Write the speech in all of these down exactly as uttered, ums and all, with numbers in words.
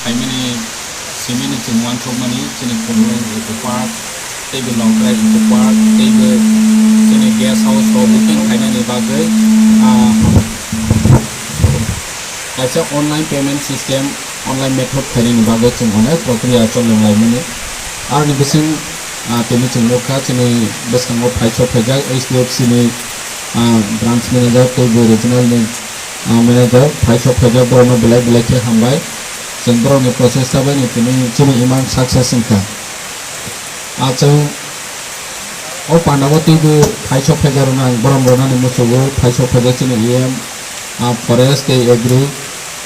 Phaimani simini chwng uansukmani chini Khumulwng Eco Park, teibo Longtrai Eco Park, teibo chini guest house rok booking khainani bagwi, ah, kaisa online payment system, online method khainani bagwi chwng onek prokriya cholwng laimani. Aroni bising, ah, tini chwng nukha chini bwskango phaisok phaijak H D F C ni, ah, branch manager teibo regional ni, ah, manager phaisok phaijak, borokno belai belai khe hambai. Chwng borokni prochesta bai ni tini chini imang success wngkha. Ah, chwng o pandao teibo phaisok phaijak rokno ang borom rwnani muchungo, phaisok phaijak chini E M, ah, forest tei agri,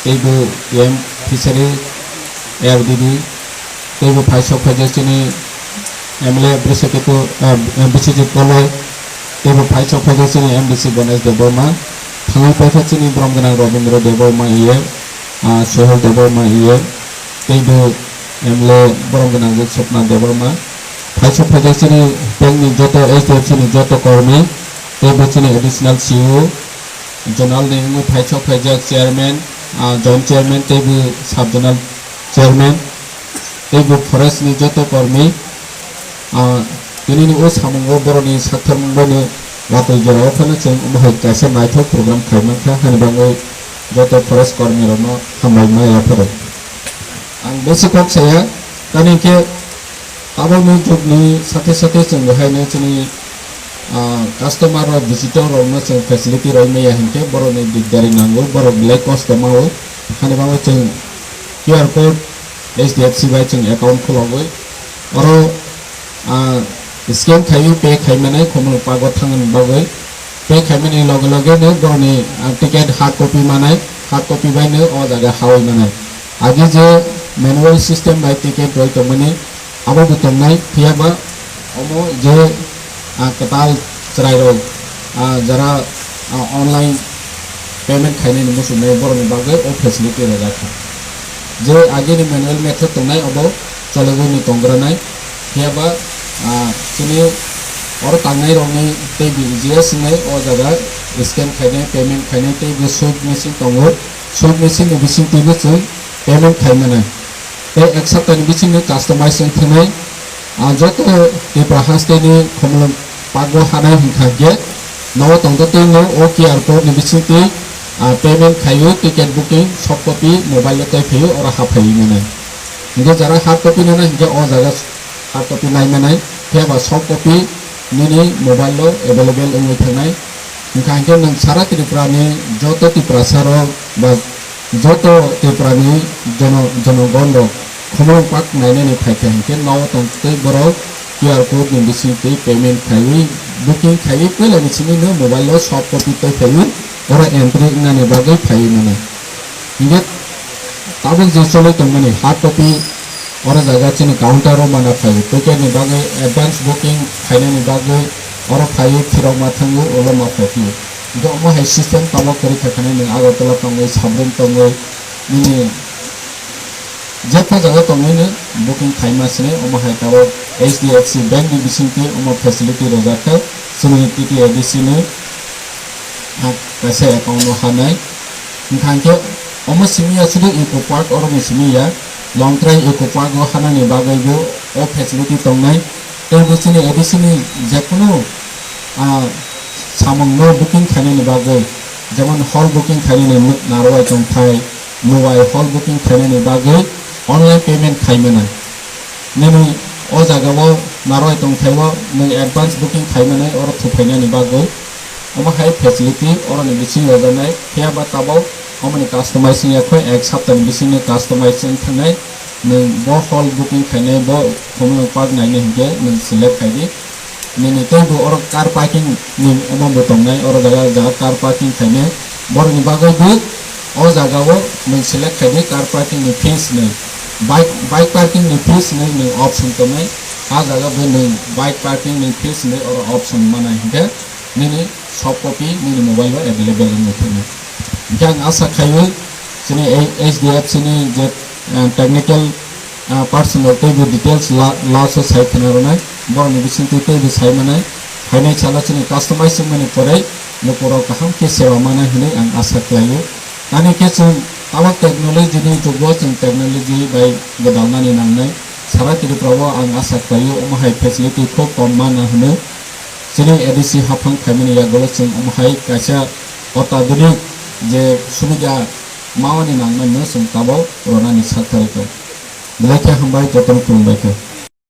teibo E M fishery, R D D, teibo phaisok phaijak chini M L A Brisakhetu, ah, Biswajit Koloi, teibo phaisok phaijak chini M D C Ganesh Debbarma, thangwi paikha chini borom gwnang Rabindra Debbarma E M, ah, Sohel Debbarma E M, teibo M L A borom gwnang Swapna Debbarma, phaisok phaijak chini bank ni joto H D F C ni joto kormi, teibo chini additional C E O, zonal ni wngwi phaisok phaijak chairman, ah, joint chairman teibo sub zonal chairman, teibo forest ni joto kormi, ah, tini ni o samungo borokni sakthar mung bai no watwi jora o phano chwng omo hai kaisa naithok program khai mankha, hani bagwi joto forest kormi rokno hambai ma yapharo. Ang besi kok saya, tamni khe tabukni jugni sathe sathe chwng bo haino chini, ah, customer rok, visitor rokno chwng facility rwi maya hinkhe borokni dikdari nango, borok belai kosto mao, hani bagwi chwng Q R code H D F C bai chwng account khulogwi oro, ah, scan khaiwi pay khai manai Khumulwng Park o thangna bagwi. Pay khaimani loge loge no borokni, ah, ticket hard copy manai, hard copy bai no o jaga hawi manai. Agi je manual system bai ticket rwi tongmani, abo bo tongnai, phiya ba omo je, ah, kwtal chwrai rok, ah, jara, ah, online payment khainani muchungnai borokni bagwi o facility rwjak kha. Je agini manual method tongnai, obo chologwini tongranai. Phiya ba, ah, chini oro tangnai rokni tei B G S wngnai o jaga scan khainai, payment khainai, tei bo swipe machine tongo. Swipe machine ni bising twibo chwng payment khai manai. Tei ek saptani bisingni customize wng thanai. Ah, joto Tripura hasteni Khumulwng Park o hanai hwnkha khe, nogo tongtotwi no o Q R code ni bisingtwi, ah, payment khaiwi ticket booking soft copy mobile o tei phaiwi oro haphaiwi manai. Hinkhe jara hard copy nana hinkhe o jaga hard copy nai manai, phiya ba soft copy nini mobile o available wngwi thangnai. Wngkha hinkhe nwng sara Tripura ni joto Tiprasa rok ba joto Tripura ni jono-, jonogon rok Khumulwng Park nainani phaikha hinkhe nogo tongtwi borok Q R code ni bisingtwi payment khaiwi booking khaiwi puila ni simi no mobile o soft copy tei phaiwi oro entry wngnani bagwi phaiwi mano. Hinkhe tabuk je cholwi tongmani hard copy oro jaga chini counter o mana phai, ticket ni bagwi advance booking khainani bagwi oro phaiwi phirok ma thango, ulo ma phai phio. Hinkhe omo hai system tamo kwrwi kha khani nwng Agartala tongwi, Sabrum tongwi, nini jepha jaga tongwi no booking khaima sini, omo hai tabuk H D F C bank ni bisingtwi omo facility rwjak kha chini T T A D C ni. Ha, kaisa account o hanai. Wngkha hinkhe omo simi ya sudu Eco Park, oro ni simi ya. Longtrai Eco Park o hanani bagwi bo o facility tongnai. Tei bo chini A D C ni jekunu, ah, samung no booking khainani bagwi, jemon hall booking khainani narwai tongthai, nuwai hall booking khainani bagwi online payment khai mano. Nini o jaga o narwai tongthai o nwng advance booking khai mano oro thuphainani bagwi. Omo hai facility oroni bising rwjaknai, phiya ba tabuk omoni customize wngya khe ek saptani bisingni customize wng thangnai. Nwng bo hall booking khainai, bo Khumulwng Park nainai hinkhe nwng select khai di. Nini tei bo oro car parking ni omo bo tongnai, oro jaga jaga car parking khainai. Boroni bagwi bo o jaga o nwng select khai di car parking ni fees ni. Bike, bike parking ni fees ni nwng option tongnai. A jaga bo nwng bike parking ni fees ni oro option manai hinkhe nini soft copy nini mobile o available wngwi thangwi. Hinkhe ang asa khaio chini ei H D F C ni je, eh, technical, eh, person rok tei bo details la, last o sai khna rwnai, borokni bisingtwi tei bo sai manai, phainai salo chini customize wngmani pore lukurok kaham khe sewa manai hwnwi ang asa khlaio. Ani khe chwng Abo technology ni jugo chwng technology bai gwdalnani nangnai. Sara Tripura o ang asa khlaio omo hai facility khub kom mano hwnwi. Chini A D C haphang phaimani yagulo chwng omo hai kaisa otadhunik je subida mawani nangmano chwng tabok rwnani sak thari kho. Belai khe hambai, jotono khulumbai khe.